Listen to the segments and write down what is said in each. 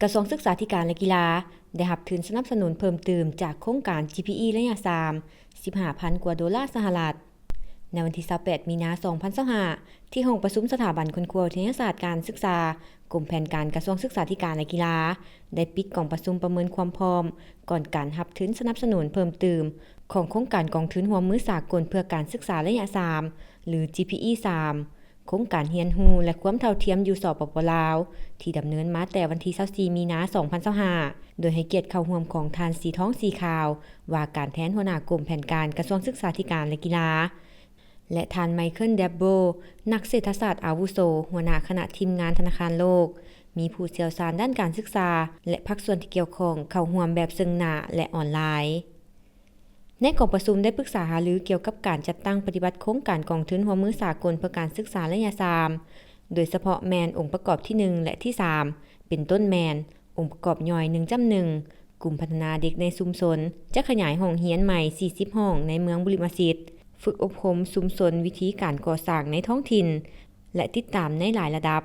ກະຊວງສຶກສາທິການ ແລະ ກິລາ ໄດ້ຮັບທຶນສະໜັບສະໜູນເພີ່ມຕື່ມຈາກໂຄງການ GPE ໄລຍະສາມ ສິບຫ້າພັນກວ່າໂດລາສະຫະລັດ. ໃນວັນທີຊາວແປດ ມີນາ ສອງພັນຊາວຫ້າ ທີ່ຫ້ອງປະຊຸມສະຖາບັນຄົ້ນຄວ້າວິທະຍາສາດການສຶກສາ ກົມແຜນການກະຊວງສຶກສາທິການ ແລະ ກິລາ ໄດ້ປິດກອງປະຊຸມປະເມີນຄວາມພ້ອມ ກ່ອນການຮັບທຶນສະໜັບສະໜູນເພີ່ມຕື່ມ ຂອງໂຄງການກອງທຶນຮ່ວມມືສາກົນເພື່ອການສຶກສາໄລຍະສາມ ຫຼື GPE ສາມ ໂຄງການຮຽນຮູ້ ແລະ ຄວາມເທົ່າທຽມຢູ່ ສປປ ລາວ ທີ່ດຳເນີນມາແຕ່ວັນທີຊາວສີ່ ມີນາ ສອງພັນຊາວຫ້າ ໂດຍໃຫ້ກຽດເຂົ້າຮ່ວມຂອງທ່ານ ສີທອງ ສີຂາວ ວ່າການແທນຫົວໜ້າກົມແຜນການກະຊວງສຶກສາທິການ ແລະ ກິລາ ແລະ ທ່ານ ໄມເຄິນ ແດັບໂບ ນັກເສດຖະສາດອາວຸໂສ ຫົວໜ້າຄະນະທີມງານທະນາຄານໂລກ, ມີຜູ້ຊ່ຽວຊານດ້ານການສຶກສາ ແລະ ພາກສ່ວນທີ່ກ່ຽວຂ້ອງເຂົ້າຮ່ວມແບບເຊິ່ງໜ້າ ແລະ ອອນລາຍ. ໃນກອງປະຊຸມໄດ້ປຶກສາຫາລືກ່ຽວກັບການຈັດຕັ້ງປະຕິບັດໂຄງການກອງທຶນຮ່ວມມືສາກົນເພື່ອການສຶກສາໄລຍະສາມ ໂດຍສະເພາະແມ່ນອົງປະກອບທີໜຶ່ງ ແລະ ທີສາມ ເປັນຕົ້ນແມ່ນ ອົງປະກອບຍ່ອຍ ໜຶ່ງຈ້ຳໜຶ່ງ ກຸ່ມພັດທະນາເດັກໃນຊຸມຊົນ ຈະຂະຫຍາຍຫ້ອງຮຽນໃໝ່ ສີ່ສິບຫ້ອງ ໃນເມືອງບຸລິມະສິດ, ຝຶກອົບຮົມຊຸມຊົນວິທີການກໍ່ສ້າງໃນທ້ອງຖິ່ນ ແລະ ຕິດຕາມໃນຫຼາຍລະດັບ.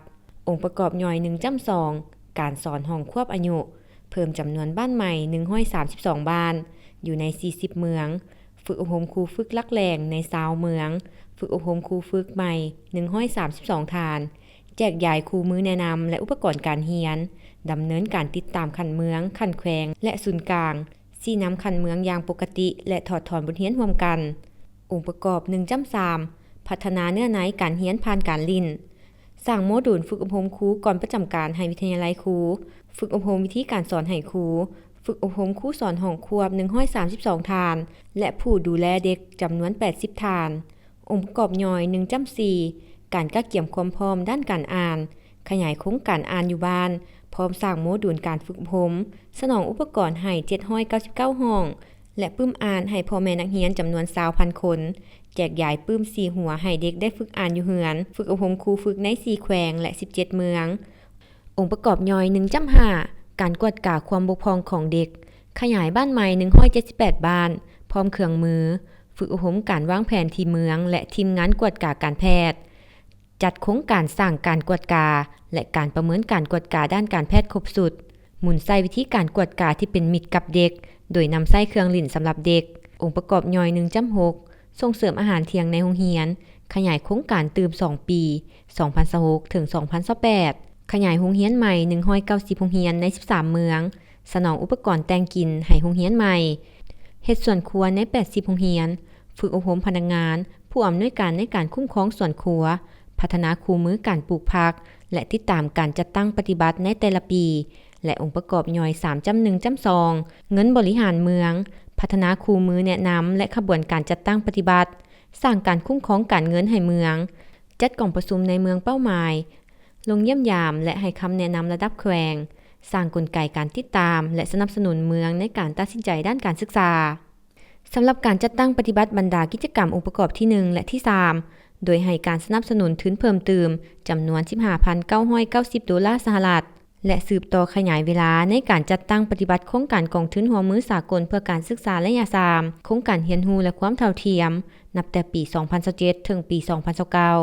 ອົງປະກອບຍ່ອຍ ໜຶ່ງຈ້ຳສອງ ການສອນຫ້ອງຄວບອາຍຸ, ເພີ່ມຈຳນວນບ້ານໃໝ່ ໜຶ່ງຮ້ອຍສາມສິບສອງ ບ້ານ ຢູ່ໃນ ສີ່ສິບ ເມືອງ, ຝຶກອົບຮົມຄູຝຶກຫຼັກແຫຼ່ງໃນ ຊາວ ເມືອງ, ຝຶກອົບຮົມຄູຝຶກໃໝ່ ໜຶ່ງຮ້ອຍສາມສິບສອງ ທ່ານ, ແຈກຢາຍຄູ່ມືແນະນຳ ແລະ ອຸປະກອນການຮຽນ, ດຳເນີນການຕິດຕາມຂັ້ນເມືອງ, ຂັ້ນແຂວງ ແລະ ສູນກາງ, ຊີ້ນຳຂັ້ນເມືອງຢ່າງປົກກະຕິ ແລະ ຖອດຖອນບົດຮຽນຮ່ວມກັນ. ອົງປະກອບ ໜຶ່ງຈ້ຳສາມ ພັດທະນາເນື້ອໃນການຮຽນຜ່ານການຫຼິ້ນ, ສ້າງໂມດູນຝຶກອົບຮົມຄູກ່ອນປະຈຳການໃຫ້ວິທະຍາໄລຄູ, ຝຶກອົບຮົມວິທີການສອນໃຫ້ຄູ, ຝຶກອົບຮົມຄູສອນຫ້ອງຄວບ ໜຶ່ງຮ້ອຍສາມສິບສອງ ທ່ານ ແລະ ຜູ້ດູແລເດັກຈຳນວນ ແປດສິບ ທ່ານ. ອົງປະກອບຍ່ອຍ ໜຶ່ງຈ້ຳສີ່ ການກະກຽມຄວາມພ້ອມດ້ານການອ່ານ, ຂະຫຍາຍໂຄງການອ່ານຢູ່ບ້ານ, ພ້ອມສ້າງໂມດູນການຝຶກອົບຮົມ, ສະໜອງອຸປະກອນໃຫ້ ເຈັດຮ້ອຍເກົ້າສິບເກົ້າ ຫ້ອງ ແລະ ປຶ້ມອ່ານໃຫ້ພໍ່ແມ່ນັກຮຽນຈຳນວນ ຊາວພັນຄົນ, ແຈກຢາຍປຶ້ມສີ່ຫົວໃຫ້ເດັກໄດ້ຝຶກອ່ານຢູ່ເຮືອນ, ຝຶກອົບຮົມຄູຝຶກໃນ ສີ່ ແຂວງ ແລະ ສິບເຈັດ ເມືອງ. ອົງປະກອບຍ່ອຍ ໜຶ່ງຈ້ຳຫ້າ ການກວດກາຄວາມບົກຜ່ອງຂອງເດັກ, ຂະຫຍາຍບ້ານໃໝ່ ໜຶ່ງຮ້ອຍເຈັດສິບແປດ ບ້ານ, ພ້ອມເຄື່ອງມື, ຝຶກອົບຮົມການວາງແຜນທີ່ເມືອງ ແລະ ທີມງານກວດກາການແພດ, ຈັດໂຄງການສ້າງການກວດກາ ແລະ ການປະເມີນການກວດກາດ້ານການແພດຄົບຊຸດ, ໝູນໃສ່ວິທີການກວດກາທີ່ເປັນມິດກັບເດັກ ໂດຍນຳໃຊ້ເຄື່ອງຫຼິ້ນສຳລັບເດັກ. ອົງປະກອບຍ່ອຍ ໜຶ່ງຈ້ຳຫົກ ສົ່ງເສີມອາຫານທ່ຽງໃນໂຮງຮຽນ, ຂະຫຍາຍໂຄງການຕື່ມສອງປີ ສອງພັນຊາວຫົກ ເຖິງ ສອງພັນຊາວແປດ, ຂະຫຍາຍໂຮງຮຽນໃໝ່ ໜຶ່ງຮ້ອຍເກົ້າສິບ ໂຮງຮຽນໃນ ສິບສາມ ເມືອງ, ສະໜອງອຸປະກອນແຕ່ງກິນໃຫ້ໂຮງຮຽນໃໝ່, ເຮັດສວນຄົວໃນ ແປດສິບ ໂຮງຮຽນ, ຝຶກອົບຮົມພະນັກງານ, ຜູ້ອຳນວຍການໃນການຄຸ້ມຄອງສວນຄົວ, ພັດທະນາຄູ່ມືການປູກຜັກ ແລະ ຕິດຕາມການຈັດຕັ້ງປະຕິບັດໃນແຕ່ລະປີ ແລະ ອົງປະກອບຍ່ອຍ ສາມຈ້ຳໜຶ່ງຈ້ຳສອງ ເງິນບໍລິຫານເມືອງ, ພັດທະນາຄູ່ມືແນະນຳ ແລະ ຂະບວນການຈັດຕັ້ງປະຕິບັດ, ສ້າງການຄຸ້ມຄອງການເງິນໃຫ້ເມືອງ, ຈັດກອງປະຊຸມໃນເມືອງເປົ້າໝາຍ, ລົງຢ້ຽມຢາມ ແລະ ໃຫ້ຄຳແນະນຳລະດັບແຂວງ, ສ້າງກົນໄກການຕິດຕາມ ແລະ ສະໜັບສະໜູນເມືອງໃນການຕັດສິນໃຈດ້ານການສຶກສາ. ສຳລັບການຈັດຕັ້ງປະຕິບັດບັນດາກິດຈະກຳອົງປະກອບທີໜຶ່ງ ແລະ ທີສາມ ໂດຍໃຫ້ການສະໜັບສະໜູນທຶນເພີ່ມຕື່ມຈຳນວນ ສິບຫ້າພັນເກົ້າຮ້ອຍເກົ້າສິບ ໂດລາສະຫະລັດ ແລະ ສືບຕໍ່ຂະຫຍາຍເວລາໃນການຈັດຕັ້ງປະຕິບັດໂຄງການກອງທຶນຮ່ວມມືສາກົນເພື່ອການສຶກສາໄລຍະສາມ ໂຄງການຮຽນຮູ້ ແລະ ຄວາມເທົ່າທຽມ ນັບແຕ່ປີສອງພັນຊາວເຈັດ ເຖິງປີສອງພັນຊາວເກົ້າ.